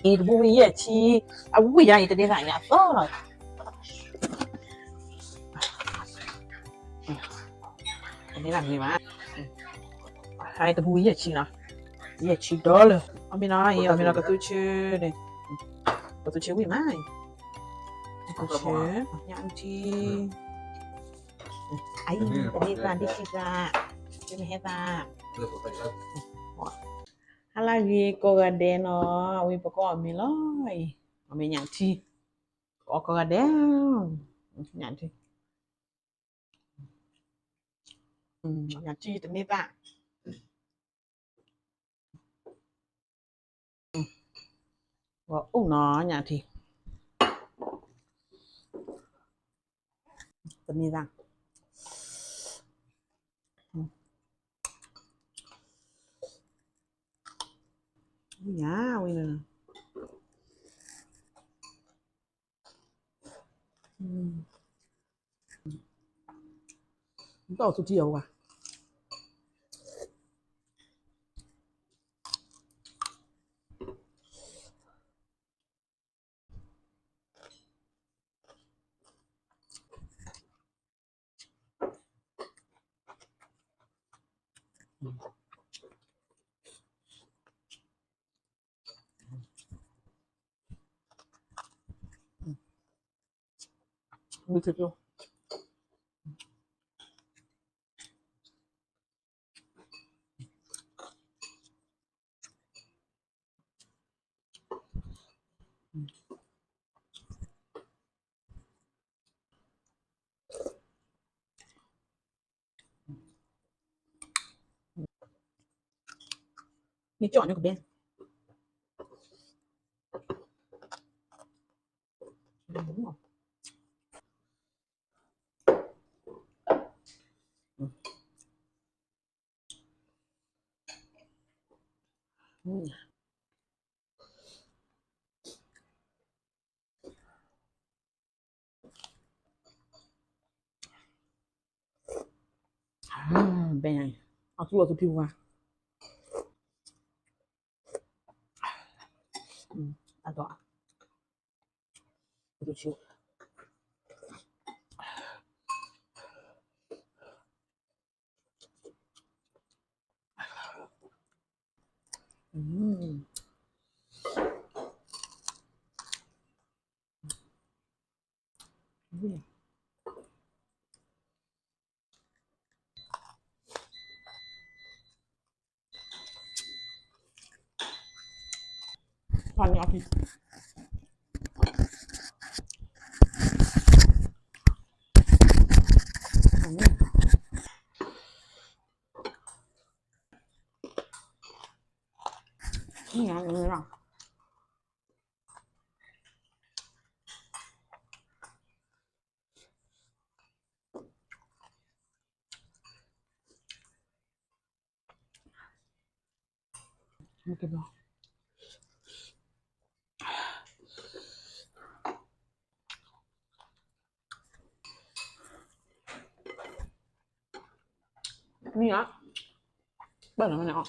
အံၤတဘူဝံၤယဲၢ်ဆံ, အဝံၣ်ယါအံၤတန့ၢ်သးအံၤအသီလီၤ. တန့ၢ်သးမံၤမး, အံၤတဘူဝံၤယဲၢ်ဆံနီၤ, ယဲၢ်ဆံ dollar, အမ့ၢ်နီၤ, အံၤအမ့ၢ်နီၤ ကသူဆၢန့ၣ်, ကသူဆၢဝံၣ်မး, ကသူဆၢ, ညၣ်အုၣ်ထံ, အံၤတန့ၢ်သး ဒ်ဆံသး, တမ့ၢ်ဟဲသး, ဟါလၢဂ့ၤကိးဂၤဒဲးနီၤ, ဝံၤပကအီၣ်မ့ၤလီၤအံၤ, အီၣ်မ့ၤညၣ်ထံ, ကအီၣ်ကိးဂၤဒဲး, ညၣ်ထံ, ညၣ်ထံတန့ၢ်သး, ဂီၤအူၣ်နီၤ ညၣ်ထံ, တန့ၢ်သး, ညၣ်ဝံၤလီၤ. တၢ်အိၣ်ဆူထံအဝဲ, ဘဲညါအံၤ အသူအီၤသူဖံပှၤ, အဒိး, အဒိးဆူ မ့ၢ်ဧါ, ဘၣ်လီၤမ့ၢ်န့ၣ်အီၤ.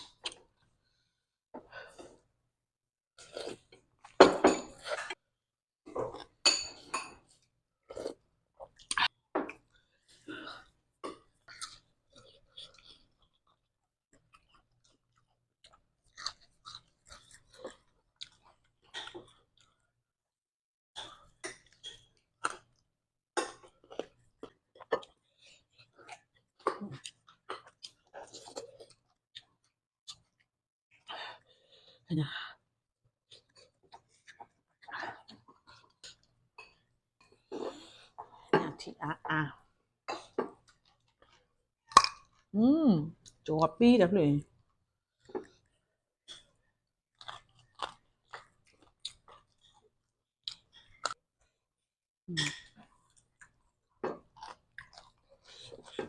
ညၣ်ထံအါအါ, ကၠီၤပံတဖျၢ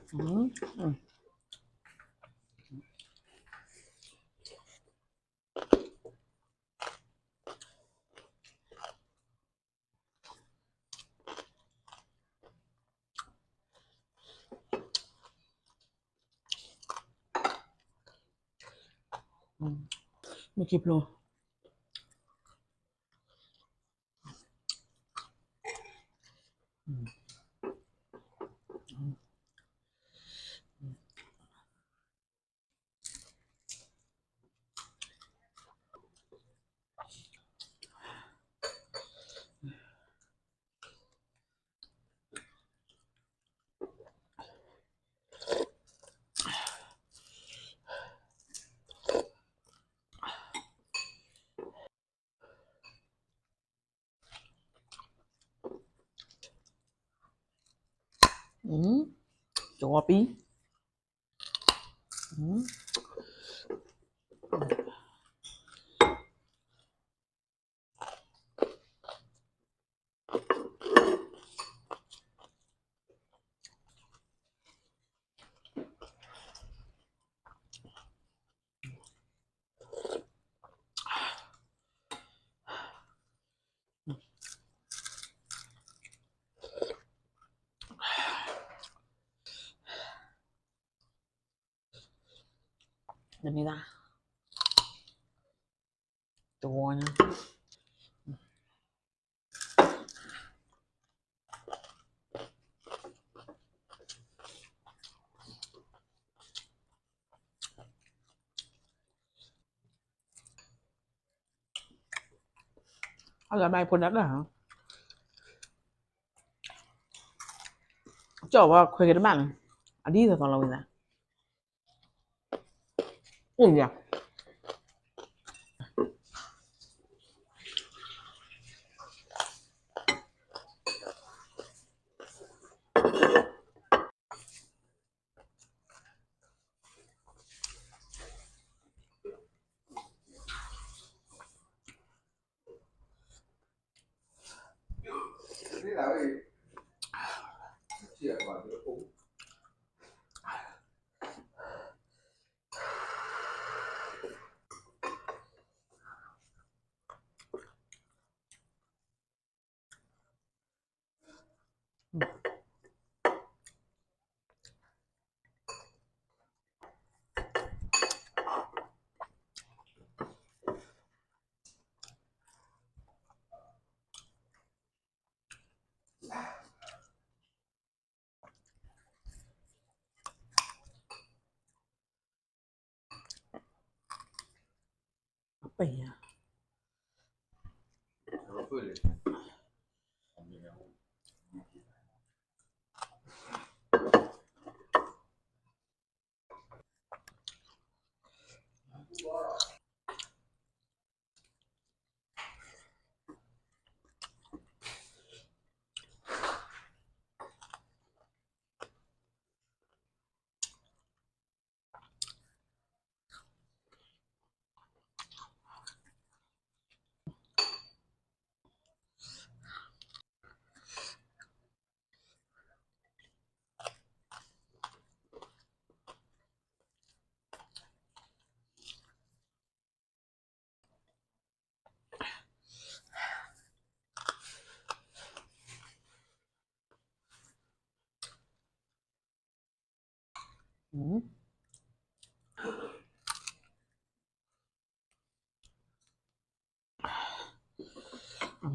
ၣ်အံၤ. မ့ၢ်ခံဖျိ ဂီၤပံ တမံၤဒၣ် တဝီညါ အဂၤဘၣ်ဖိဒၣ်လၢ ကၠီၣ်ဝဲခွဲက့ၤတဘၣ်န့ၣ် အဒ်သိးသိးလီၤဝဲသး အိၣ်ယၤ ပယၤ အ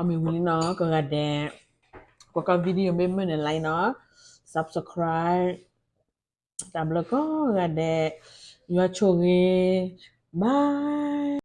မ့ၢ်ဝံၤလံနီၤ ကဂၤဒဲး ကွၢ်ကီ video မ့ၢ်မုာ်န့ၣ် like နီၤ subscribe တၢ်ဘျုးကိးဂၤဒဲး ယွၤဆိၣ်ဂ့ၤ bye